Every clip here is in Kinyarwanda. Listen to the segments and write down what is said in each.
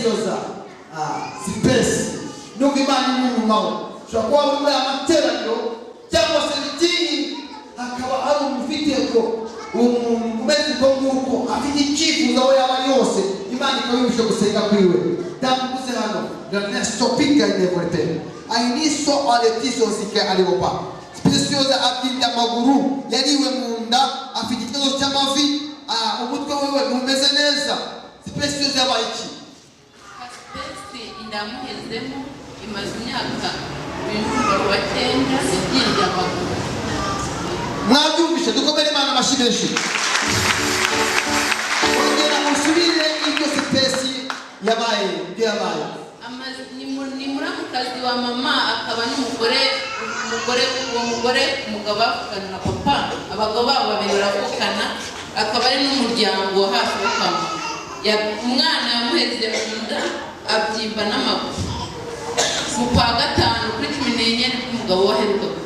Specioza, Sipesi, nubwo Imana imunyumaho, ushobora kuba uri muri aya materaniro cyangwa se idini, hakaba hari umuntu ufite ngo uwo muntu umeze uko nguko afite icyifuzo, aho yaba ari hose, Imana ikaba yumvishe gusenga kwiwe. Tambuze hano ranasopika inevorite ainiso aletizozike aribopa. Specioza abyimbye amaguru, yariwe mu nda, afite ikibazo cy'amavi, umutwe wiwe ntumeze neza. Specioza yabaye iki? Sipesi indamuhezemo, imaze imyaka 2 wa 9, ibyimbye amaguru. Mwabyumvishe? Dukomere Imana amashyi menshi. Ongera usubire ibyo Sipesi yabaye, ibyo yabaye. Ni muramukazi wa mama, akaba n'umugore, umugore, uwo mugore umugabo bavukana na papa, abagabo babo babiri baravukana, akaba ari n'umuryango hafi wo kwa mama. Umwana yamuheze mu nda, abyimba n'amaguru. Mu kwa gatanu kuri 14 nibwo umugabo we aheruka gupfa.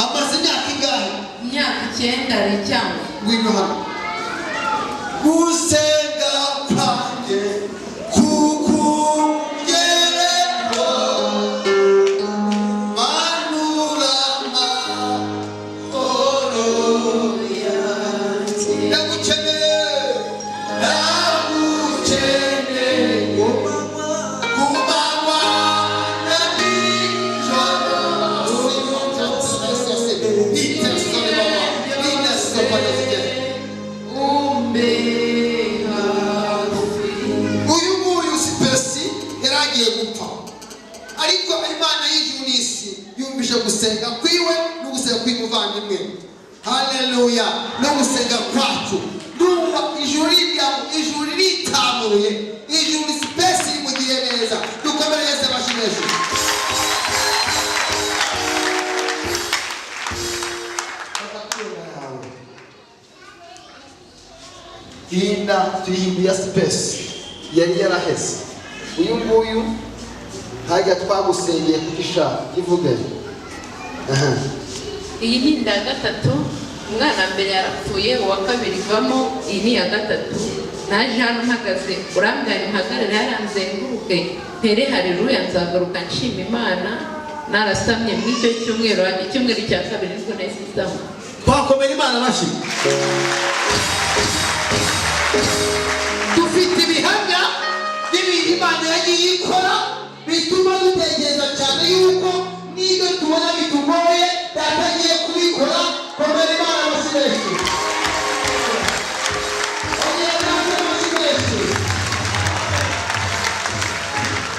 Amaze imyaka ingahe? Imyaka 9 ari icyango. Ngwino hano. Gusenga kwanjye kukugereho, manura amahoro yanjye. Ndagukeneye, ndagukeneye ku manywa na nijoro. Umbe hafi. Uyu nguyu Sipesi yari agiye gupfa, ariko Imana y'ijuru n'isi yumvise gusenga kwiwe no gusenga kw'umuvandimwe, haleluya, no gusenga kwacu. Ndumva ijuru rirya, ijuru riritamuye, ijuru Sipesi rimugiye neza. Dukomere Yesu amashyi menshi. Fata kwiyoga yawe. Iyi nda tuyihinduye ya Sipesi yari yaraheze. Uyu nguyu hajya twagusengeye kuko ishaka ivuge. Aha. Iyi ni inda ya gatatu. Umwana mbere yarapfuye, uwa kabiri ivamo, iyi ni iya gatatu. Naje hano mpagaze, urambwira mpagarare haranzenguruke ntere haleluya, nzagaruka nshima Imana narasamye. Muri icyo cyumweru, icyumweru cya kabiri, nibwo nahise nsama. Twakomera Imana amashyi. Dufite ibihamya by'ibintu Imana yagiye ikora bituma dutekereza cyane yuko n'ibyo tubona bitugoye Data agiye kubikora. Komera Imana amashyi menshi. Ongera namwe amashyi menshi.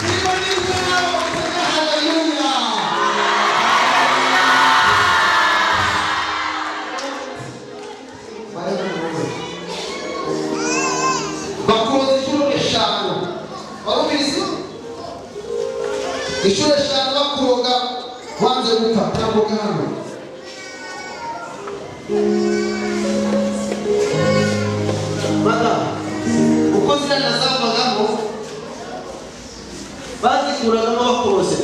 Niba nibwo nawe wavuga haleluya. Bakuroza inshuro eshanu, wari ubizi? Inshuro eshanu bakuroga, wanze gupfa. Tambuka hano. Madamu, uko ziriya nda zavagamo, bazikuragamo bakuroze,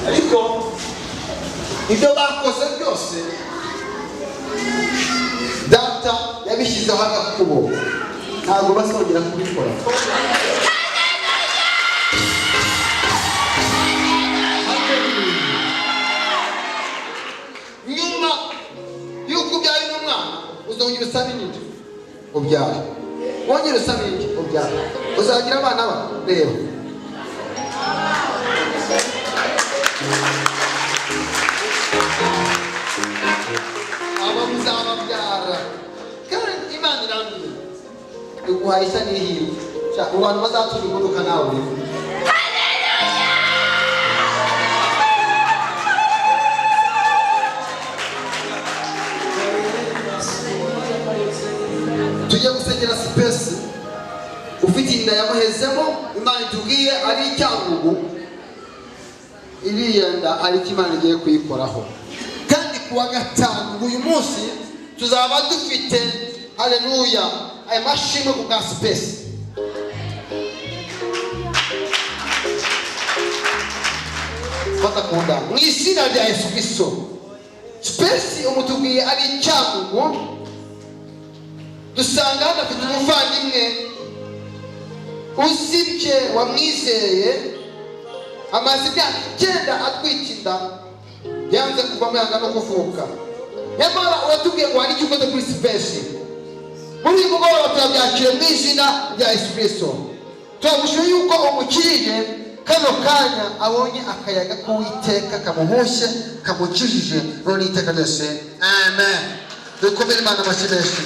ariko ibyo bakoze byose Data yabishyizeho agakubo, ntabwo bazongera kubikora. Nyuma y'uko ubyaye n'umwana, uzongera usaba indi, ubyara, wongere usaba indi, ubyara, uzagira abana ba reba. Aba muzababyara, kandi Imana irambwira iguhaye ishya n'ihirwe. Sha, mu bantu bazatura imodoka nawe urimo. Tujye gusengera Sipesi ufite inda yamuhezemo. Imana itubwiye ari icyangugu iriya nda, ariko Imana igiye kuyikoraho. Kandi ku wa gatanu uyu munsi tuzaba dufite, haleluya, aya mashimwe ku bwa Sipesi. Fata ku nda mu izina rya Yesu Kristo. Sipesi umutubwiye ari icyangugu, dusanga hano afite umuvandimwe. Usibye wamwizeye, amaze imyaka 9 atwite inda yanze kuvamo, yanga no kuvuka. Nyamara uratubwiye ngo hari icyo ukoze kuri Sipesi. Muri uyu mugoroba turabyakira mu izina rya Yesu Kirisito. Turagushima yuko umukirije kano kanya, abonye akayaga k'Uwiteka kamuhushye, kamukijije none iteka ryose. Amen. Dukomere Imana amashyi menshi.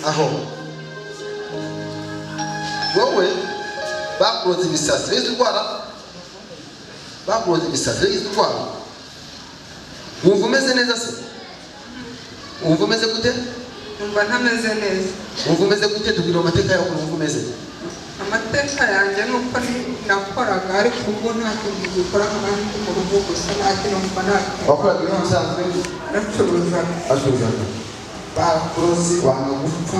Aho wowe bakuroze ibisazi, wigeze urwara? Bakuroze ibisazi, wigeze urwara? Wumva umeze neza se? Wumva umeze gute? Numva ntameze neza. Wumva umeze gute? Tubwira amateka yawe ukuntu wumva umeze. Amateka yanjye ni uko nakoraga, ariko ubu nta kintu gikora, nk'abandi mu rugo gusa, nta kintu mba nakora. Wakoraga ibintu bisanzwe? Naracuruzaga. Acuruzaga. Barakuroze wanga gupfa.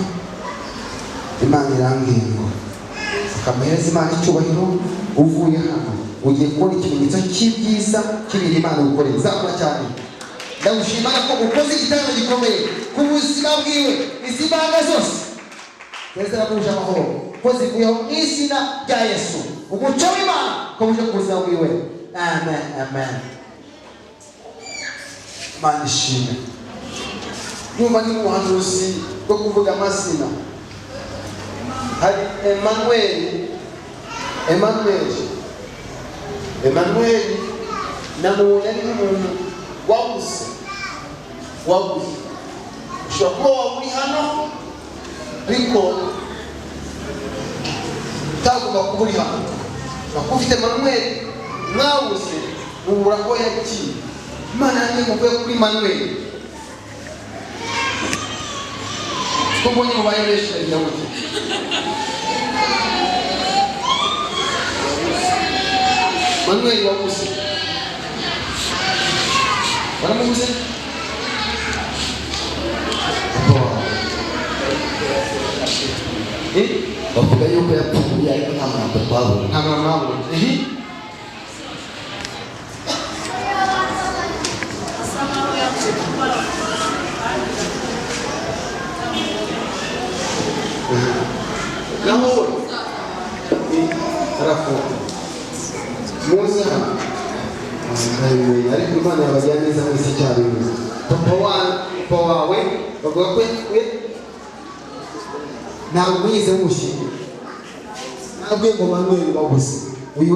Imana irambwiye ngo ukamuhereza Imana icyubahiro. Uvuye hano ugiye kubona ikimenyetso cy'ibyiza cy'ibintu Imana gukoreye. Zamura cyane. Ndagushima ko ukoze igitaramo gikomeye ku buzima bwiwe. Izi mbaraga zose zari zarabuje amahoro ko zivuyeho mu izina rya Yesu. Umuco w'Imana ko buje ku buzima bwiwe. Amen, amen. Imana ishimwe. Numva ni ubuhanuzi bwo kuvuga amazina. Hari Emmanuel, Emmanuel, Emmanuel. Namubonye ari nk'umuntu wabuze, wabuze. Ushobora kuba waba uri hano ariko utagomba kuba uri hano. Ushobora kuba ufite Emmanuel mwabuze, mubura aho yagiye. Imana yanjye muvuye kuri Emmanuel, ko mbonye mubaye benshi, bagira gutya. Manuel wabuze, waramubuze? Papa wawe. Eh? Bavuga yuko yapfuye, ariko nta murambo twabonye. Nta muntu mwabonye. Ehe. Asa nkaho yaje gukora kandi Naho arafunga muze hano. Ndabimenye, ariko Imana yabagira neza mwese icyarimwe. Papa wa papa wawe bavuga ko yapfuye, ntabwo mwigeze mumushyingura. Nabwiye ngo Manuel babuze uyu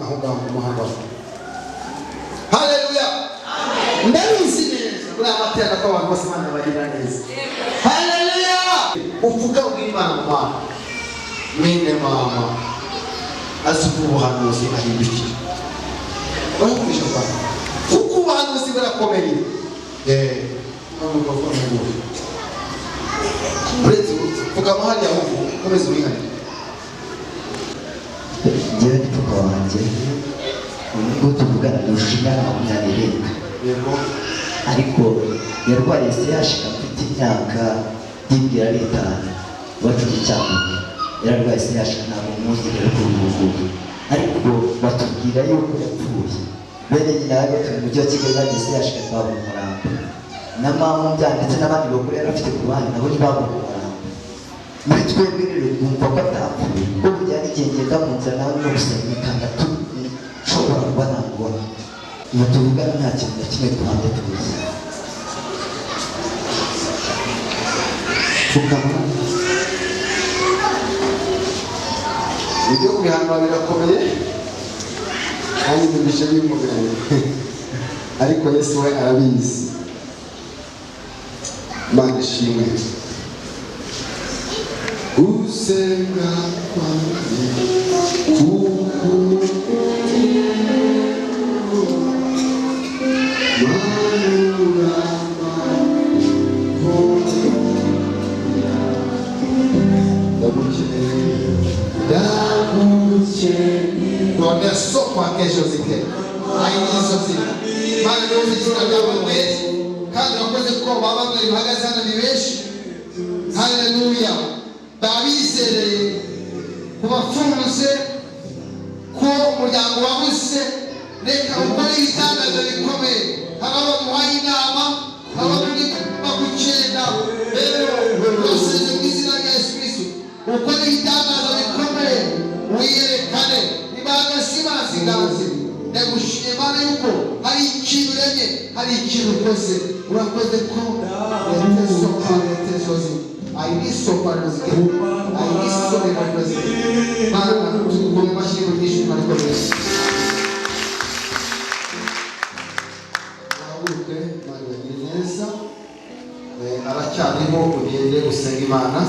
aho ngaho mu muhanda. Haleluya! Ndabizi neza muri aya materaniro ko abantu bose Imana bagira neza. Haleluya! Uvuga ubw'Imana mu mana. Mwene mama azi ko ubuhanuzi ahindukira. Barakomeje kwanga kuko ubuhanuzi burakomeye. Uretse pfukama hariya, ahubwo ukomeze uwihanire. Njyewe ni papa wanjye ubu ngubu tuvugana, ndusha imyaka 27. Ariko yarwariye CHK mfite imyaka yibwira ari 5, iwacu mu Cyangugu. Yararwaye CHK, ntabwo muzi rero kuri ubu ngubu, ariko batubwira yuko yapfuye. Bene nyina bari batuye mu mujyi wa Kigali, bagiye CHK ntibabona umurambo, na mama umbyara ndetse n'abandi bagore yari afite ku ruhande nabo ntibabona umurambo. Muri twebwe rero twumva ko atapfuye, kuko burya n'igihe ngenda mu nzira nawe no gusenga nikanga nshobora kuba namubona. Ubu tuvugana nta kintu na kimwe duhande tuzi. Pfukama. Ibyo kubihanura birakomeye kandi numvise bimubereye, ariko Yesu we arabizi. Imana ishimwe. Gusenga kwanjye kukumanurama. Ndagukeneye, ndagukeneye. Tuambia soko ya kesho zike ayizozi. Mana, niwe uzi izina rya Manuel, kandi urakoze ko ba Manuel bahagaze hano ni benshi. Haleluya! Babizereye kubafunze ko umuryango wabuze, reka ukore ibitangaza bikomeye. Hari abo muhaye inama, hari abo muri ku cyenda. Rero rwose. Ukore ibitangaza bikomeye, wiyerekane. Imbaraga z'Imana ziganze. Ndagushimiye Imana yuko hari ikintu uremye, hari ikintu ukoze. Urakoze ko retesoparetesozi ayinisoparozike ayinisoreroze. Mana, tugukome amashyi nyinshi Imana ikomeye. Wahaguruke, Imana ibagire neza. Aracyariho, ugende usenga Imana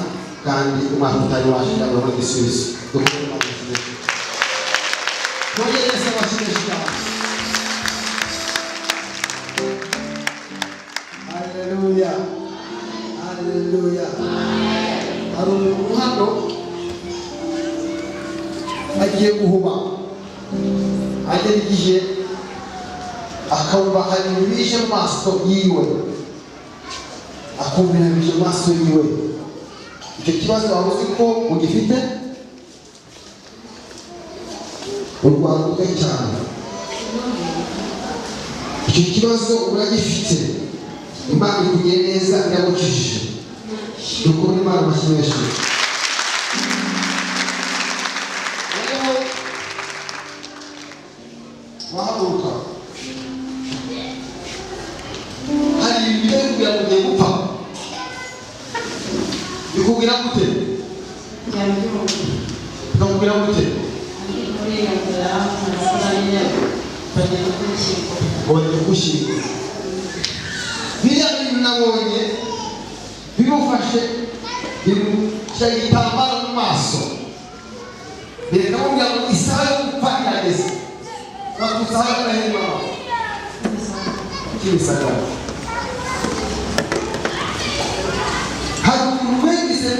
kandi umwaka utari washira urabona igisubizo. Dukore Imana igisubizo. Twongere Yesu amashyi menshi cyane. Haleluya, haleluya. Hari umuntu hano agiye guhuba, agera igihe akumva hari ibintu bije mu maso yiwe, akumva ibintu bije mu maso yiwe. Icyo kibazo waba uzi ko ugifite? Urwaruka cyane, icyo kibazo uragifite. Imana ikugiriye neza, iragukijije. Dukore Imana amashyi menshi. Rero wahaguruka, hari ibintu bikubwira ngo ugiye gupfa. Bikubwira gute? Bikakubwira gute? Ngo bagiye kugushyingura. Biriya bintu nabonye bimufashe, bimushyira igitambaro mu maso, bikamubwira ngo isaha yo gupfa irageze. Baturutse ahagana hino Kimisagara. Hari umuntu wigeze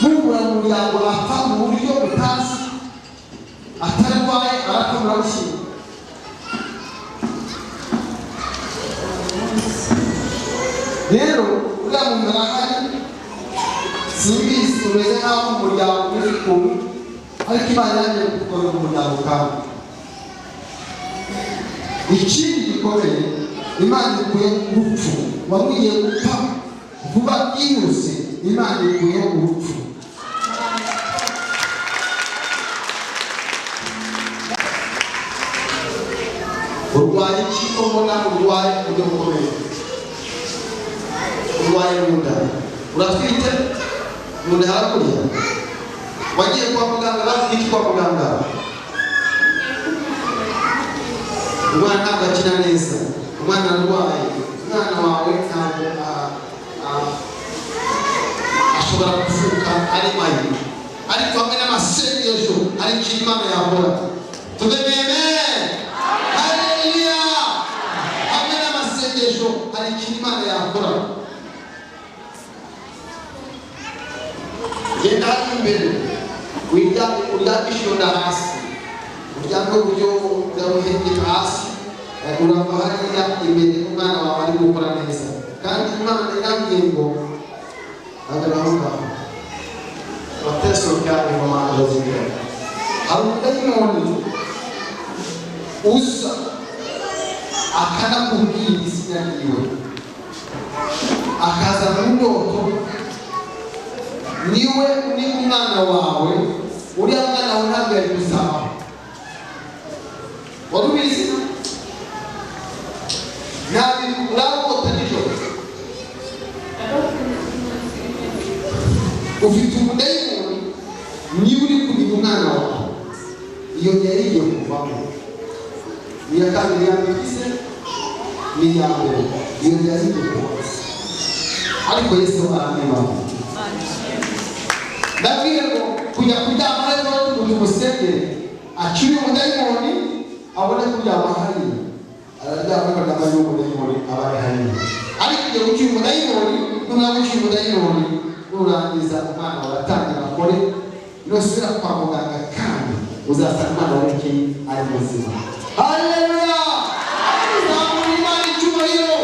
mubura mu muryango apfa mu buryo butazi, atarwaye, arapfa muramushyingura. Rero uriya muntu arahari, simbizi, umeze nk'aho umuryango umeze ukuntu, ariko Imana yaje gukorera umuryango. Kandi ikindi gikomeye, Imana ikuye urupfu. Wari ugiye gupfa vuba byihuse, Imana ikuyeho urupfu. Urwaye iki ko mbona urwaye uburyo bukomeye? Urwaye mu nda, uratwite, mu nda harakurya. Wagiye kwa muganga? Bavuga iki kwa muganga? Umwana ntabwo akina neza, umwana ararwaye. Umwana wawe ntabwo ashobora kuvuka ari mayi, ariko hamwe n'amasengesho hari ikintu Imana yakora. Tubememe haleluya. Hamwe n'amasengesho hari ikintu Imana yakora. Genda hano imbere, uryame, uryamishe iyo nda hasi, uryame uburyo uramuhengeka hasi. Urava hariya imbere umwana wawe ari gukora neza. Kandi Imana irambwiye ngo hagarara aho ngaho. Batesoka ingoma ndazibwira. Hari umudayimoni uza akanakubwira izina ryiwe, akaza mu ndoto. Niwe ni umwana wawe. Uriya mwana wawe ntabwo yari kuzabaho, wari ubizi? Nta bintu urarota nijoro. Ufite umudayimoni, niba uri kugira umwana wawe, iyo yari igiye kuvamo. Iya kabiri yambikize ni iya mbere, iyo yari igiye kuvamo, ariko Yesu aramwimana. Ndabwiye ngo kujya kuryama rero ngo tumusengere akiri umudayimoni abone kuryama hariya. Araryama ariko aryama y'umudayimoni aba ari hariya. Ariko igihe uciye umudayimoni, numara gucira umudayimoni, nurangiza umwana wawe atangira akore. Nusubira kwa muganga kandi uzasanga umwana wawe ari muzima. Haleluya! Zamura Imana icyubahiro.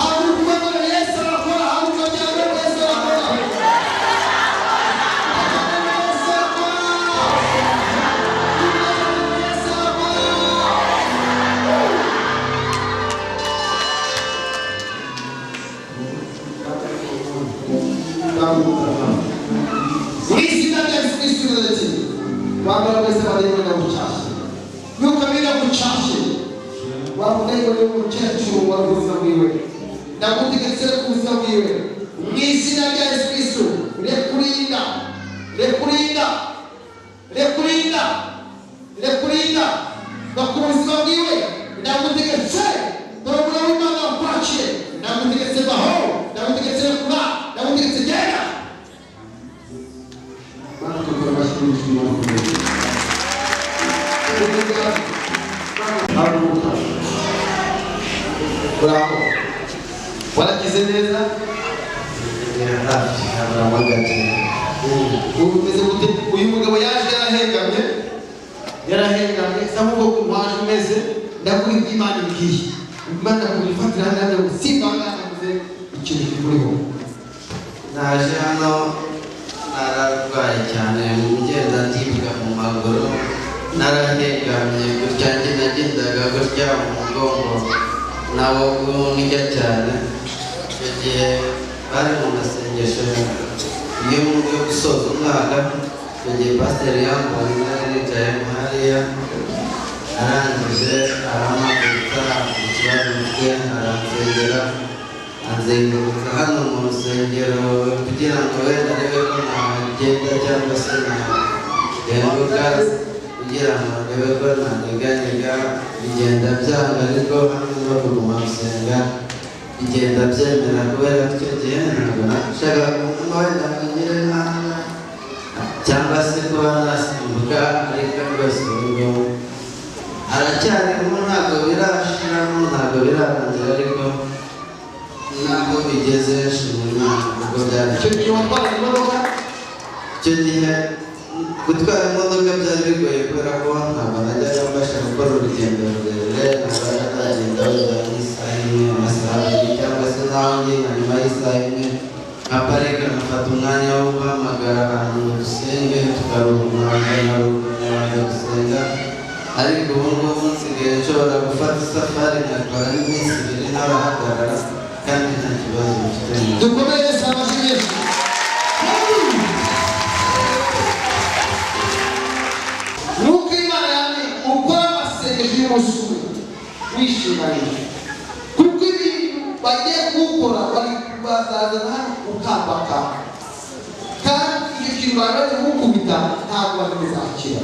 Haguruka ubone Yesu arakora. Haguruka cyane, Yesu arakora. Yesu arakora. Yesu arakora. Mwese amadayimoni ndagucyashye, myuka mibi ndagucyashye. Wa mudayimoni w'umukecuru wari ubuzima bwiwe, ndagutegetse ku buzima bwiwe mu izina rya Yesu Kristo. Rekurinda, rekurinda, rekurinda, rekurinda va ku buzima bwiwe. Ndagutegetse, dore umuriro w'Imana wakwakiye. Ndagutegetse vaho, ndagutegetse rekura, ndagutegetse genda. Mana, tukora amashyi menshi Imana ikomeye. Haguruka. Uraho, waragize neza. Hafi haramagaje. Ubu umeze gute? Uyu mugabo yaje yarahengamye, yarahengamye sa nk'ubwoko waje umeze. Ndavuga ibyo Imana imbwiye. Imana kubifatira hano hano simba navuze ikintu kikuriho. Naje hano nararwaye cyane, ngenda ndibwa mu maguru, narahengamye gutya, njye nagendaga gutya mu mugongo nawo ndya cyane. Icyo gihe bari mu masengesho yo yo gusoza umwaka. Icyo gihe pasiteri yambonye nari nicaye hariya, arangije arampagurutsa, ikibazo mfite aransengera, anzengurutsa hano mu rusengero kugira ngo wenda arebe ko nagenda cyangwa se nagenduka, kugira ngo ndebe ko nanyeganyega. Bigenda byanga, ariko hano no kuguma gusenga bigenda byemera, kubera ko icyo gihe ntabwo nashakaga kunywa wenda ngo ngire nk'aha cyangwa se kuba nasimbuka. Ariko rwose ubu ngubu aracyarimo, ntabwo birashiramo, ntabwo birarangira, ariko naho bigeze nshima Imana kuko byari. Icyo gihe watwaraga imodoka? Icyo gihe gutwara imodoka byari bigoye, kubera ko ntabwo najyaga mbasha gukora urugendo rurerure. Nabaga nagenda wenda nk'isaha imwe, amasaha 2, cyangwa se naho ngiye nka nyuma y'isaha imwe nkaparika, nkafata umwanya wo guhamagara abantu ngo dusenge, tukaruhuka, nkaruhuka nkabanza gusenga. Ariko ubu ngubu nsigaye nshobora gufata isafari nkatwara n'iminsi 2 ntarahagarara, kandi nta kibazo mfite mu Dukomere Yesu amashyi menshi. Nuko Imana yamye ukora amasengesho y'umunsi umwe wishimanyije, kuko ibintu bagiye kuwukora bari bazazana hano ukambakamba, kandi icyo kintu bari bari kugukubita ntabwo bari kuzakira.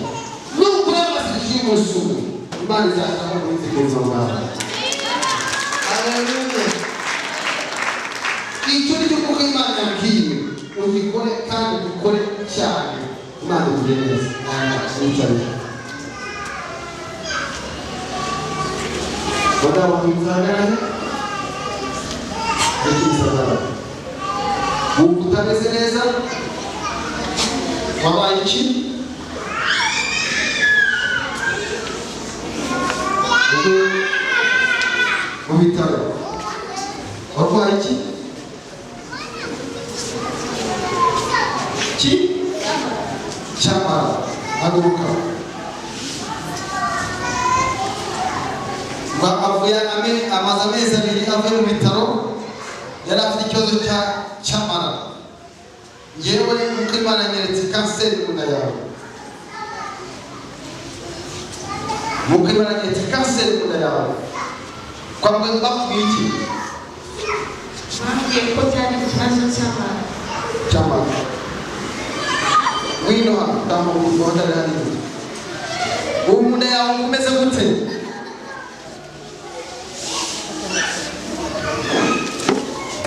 Nukora amasengesho y'umunsi umwe, Imana izashyiraho uburinzi ku buzima bwawe. Haleluya! Icyo ni cyo kuko Imana yabwiye ugikore kandi ugikore cyane. Imana igire neza. Wicare. Madamu wizangana he? Wumva utameze neza, wabaye iki? Uvuye mu bitaro, warwaye iki? Ki cyamara. Haguruka. Ngo avuye amaze amezi 2 avuye mu bitaro, yari afite ikibazo cy'amara. Ngewe nuko Imana yanyeretse kanseri mu nda yawe, nuko Imana yanyeretse kanseri mu nda yawe. Kwa muganga bakubwiye iki? Bambwiye ko byari ikibazo cy'amara. Cy'amara. Ngwino hano, tambuka uhagarare hariya. Ubu mu nda yawe umeze gute?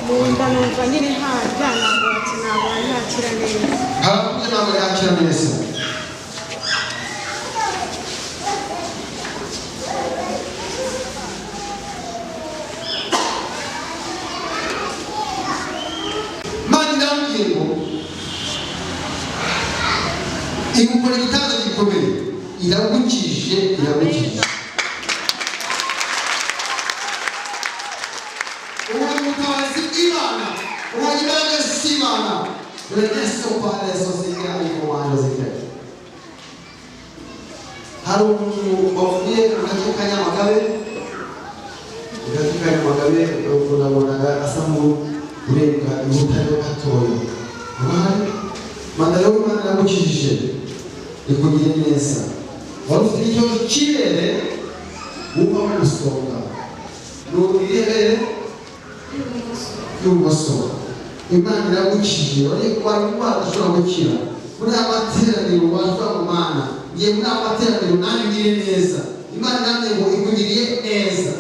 Mu nda numva nyine harya, ntabwo ntabwo yakira neza. Harakuze, ntabwo yakira neza. Imana irambwiye ngo igukora igitangaza gikomeye, iragukije, iragukije. Ubonye ubutabazi bw'Imana, ubonye imbaraga z'Imana. Reneso pareso zigera ariko wanje zigera. Hari umuntu wavuye mu gace ka Nyamagabe, mu gace ka Nyamagabe nabonaga asa nk'urenga i Butare gatoya. Urahari? Manda rero Imana iragukijije. Ikugire neza. Wari ufite ikibazo cy'ibere, wumva gusonga. Ni ibere ry'ibumoso. Imana iragukije, wari wari indwara ushobora gukira. Muri aya materaniro waza mu Mana, ngiye muri aya materaniro nanjye ugire neza. Imana namwe ngo ikugiriye neza.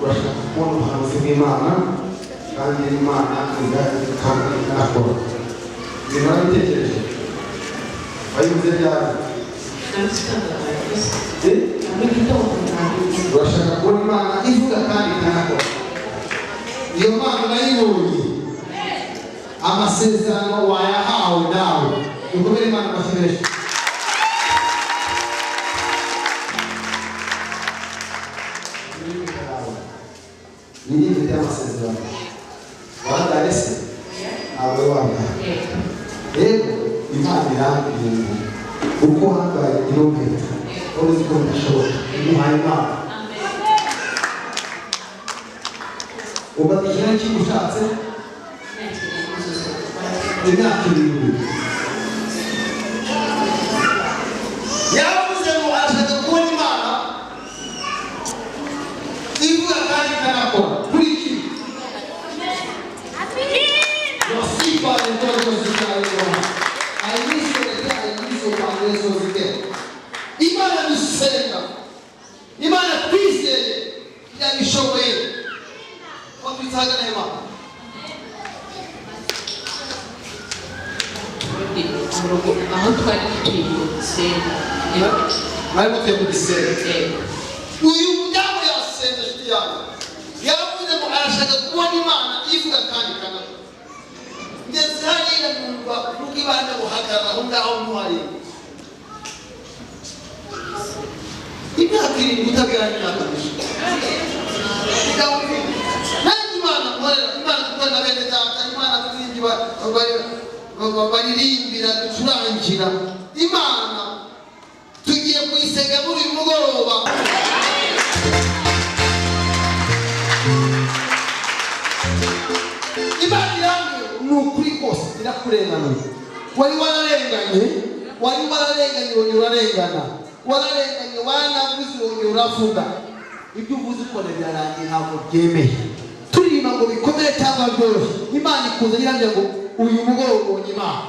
Urashaka kubona ubuhanuzi bw'Imana kandi Imana ikanakora. Ibintu warabitekereje, wabivuze ryari? Urashaka kubona Imana ivuga kandi ikanakora. Iyo Mana urayibonye, amasezerano wayahawe nawe. Dukomere Imana amashyi menshi. Iyi ni amasezerano waradaye se? Ntabwo wari wabyaye. Rero Imana irambwiye ngo uko wambaye ino mpeta wari uzi ko bidashoboka, iguhaye Imana. Ubaza ikirere cy'ugushatse imyaka 7. Yaravuze ngo arashaka kubona Imana ivuga kandi ikanakora. Kuri iki Imana dusenga, Imana twizeye irabishoboye. Twitahagana hema Mu rugo aho twari dutuye mu Gisenyi. Mwari mutuye mu Gisenyi? Yego. Uyu mudamu yasenze, inshuti yawe yaravuze ngo arashaka kubona Imana ivuga kandi ikanakora. Ngeze hariya numva nuko Imana guhagarara aho ngaho ntuhareba. Imyaka 7 utabyara imyaka myinshi. Nanjye Imana nkorera, Imana dukorera bene data, Imana turirimbira, baririmbira, ducurangira. Imana tugiye kuyisenga muri uyu mugoroba. Imana irambwira ni ukuri kose irakurenganuye. Wari wararenganye, wari wararenganye, wongera urarengana. Wararenganye, waranavuze, wongera uravuga. Ibyo uvuze ukora birarangiye, ntabwo byemeye. Turirimba ngo bikomere cyangwa byoroshye. Imana ikuza irambwira ngo uyu mugoroba ubonye Imana.